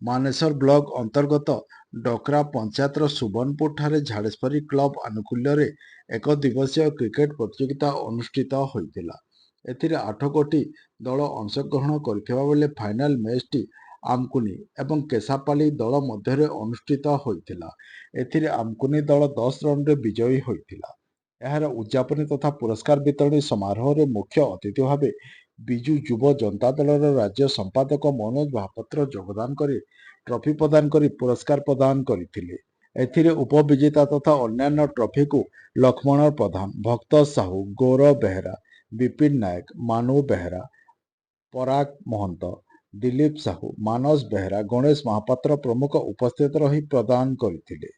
ମାନେସର block ଅନ୍ତର୍ଗତ ଡକରା ପଞ୍ଚାୟତର ସୁବର୍ଣ୍ଣପୁରଠାରେ ଝାଡ଼େଶ୍ୱରୀ କ୍ଲବ ଆନୁକୂଲ୍ୟରେ ଏକ ଦିବସୀୟ କ୍ରିକେଟ ପ୍ରତିଯୋଗିତା ଅନୁଷ୍ଠିତ ହୋଇଥିଲା। ଏଥିରେ 8 ଗୋଟି ଦଳ ଅଂଶଗ୍ରହଣ କରିଥିବା ବେଳେ ଫାଇନାଲ ମ୍ୟାଚଟି ଆମକୁନି ଏବଂ କେଶାପାଲି ଦଳ ମଧ୍ୟରେ ଅନୁଷ୍ଠିତ ହୋଇଥିଲା। ଏଥିରେ ଆମକୁନି ଦଳ 10 ରନରେ ବିଜୟୀ ହୋଇଥିଲା। ଏହାର ଉଦଯାପନୀ ତଥା ପୁରସ୍କାର ବିତରଣୀ ସମାରୋହରେ ମୁଖ୍ୟ ଅତିଥି ଭାବେ ବିଜୁ ଯୁବ ଜନତା ଦଳର ରାଜ୍ୟ ସମ୍ପାଦକ ମନୋଜ ମହାପାତ୍ର ଯୋଗଦାନ କରି ଟ୍ରଫି ପ୍ରଦାନ କରି ପୁରସ୍କାର ପ୍ରଦାନ କରିଥିଲେ। ଏଥିରେ ଉପବିଜେତା ତଥା ଅନ୍ୟାନ୍ୟ ଟ୍ରଫିକୁ ଲକ୍ଷ୍ମଣ ପ୍ରଧାନ, ଭକ୍ତ ସାହୁ, ଗୌରବ ବେହେରା, ବିପିନ ନାୟକ, ମାନୁ ବେହେରା, ପରାଗ ମହନ୍ତ, ଦିଲ୍ଲୀପ ସାହୁ, ମାନସ ବେହେରା, ଗଣେଶ ମହାପାତ୍ର ପ୍ରମୁଖ ଉପସ୍ଥିତ ରହି ପ୍ରଦାନ କରିଥିଲେ।